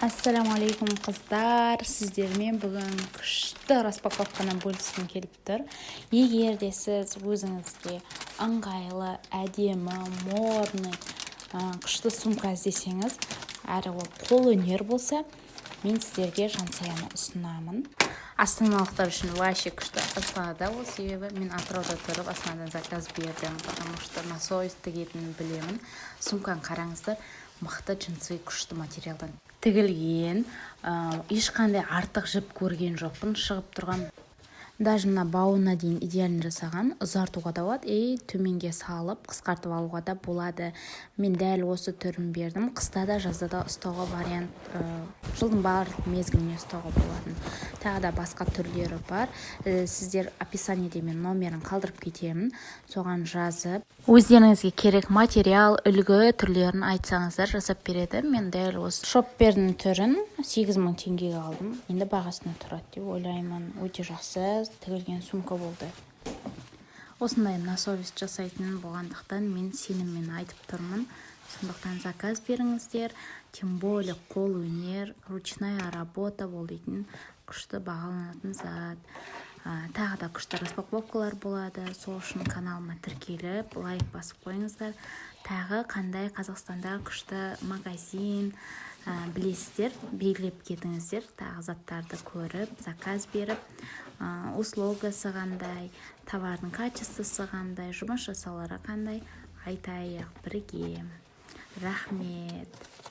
Ассалаумағалейкум, қыздар! Сіздермен бүгін күшті распаковканы бөліскім келіп тұр. Егер де сіз өзіңізге ыңғайлы, әдемі, модный, күшті сумка іздесеңіз, әрі ол қолөнер болса, мен сіздерге Жансаяны ұсынамын. Астаналықтар үшін вообще күшті. Астанада ол, себебі мен Атырауда тұрып, Астанадан заказ бердім, потому что на совесть тігетінін білемін. Сумканы қараңыздар, мықты джинсовый, күшті материалдан тігілген. Ешқандай артық жіп көрген жоқпын шығып тұрған. Даже мына бауына дейін идеально жасаған. Ұзартуға да болады и төменге салып, қысқартып алуға да болады. Мен дәл осы түрін бердім. Қыста да, жазда да ұстауға вариант, жылдың барлық мезгіліне ұстауға болатын. Тағы да басқа түрлері бар. Сіздер описаниеде мен номерін қалдырып кетемін, соған жазып, өздеріңізге керек материал, үлгі, түрлерін айтсаңыздар, жасап береді. Мен дәл осы шоппердің түрін 8000 теңгеге алдым. Енді бағасына тұрады деп ойлаймын. Өте жақсы тігілген сумка болды. Осындай на совесть жасайтын болғандықтан, мен сеніммен айтып тұрмын. Сондықтан заказ беріңіздер, тем более қол өнер, ручная работа бол дейтін күшті бағаланатын зат. Тағы да күшті распаковкалар болады, сол үшін каналыма тіркеліп, лайк басып қойыңыздар. Тағы қандай Қазақстанда күшті магазин білесіздер, белгілеп кетіңіздер. Тағы заттарды көріп, заказ беріп, услугасы қандай, товардың качествосы қандай, жұмыс жасаулары қандай, айтайық бірге. Рахмет.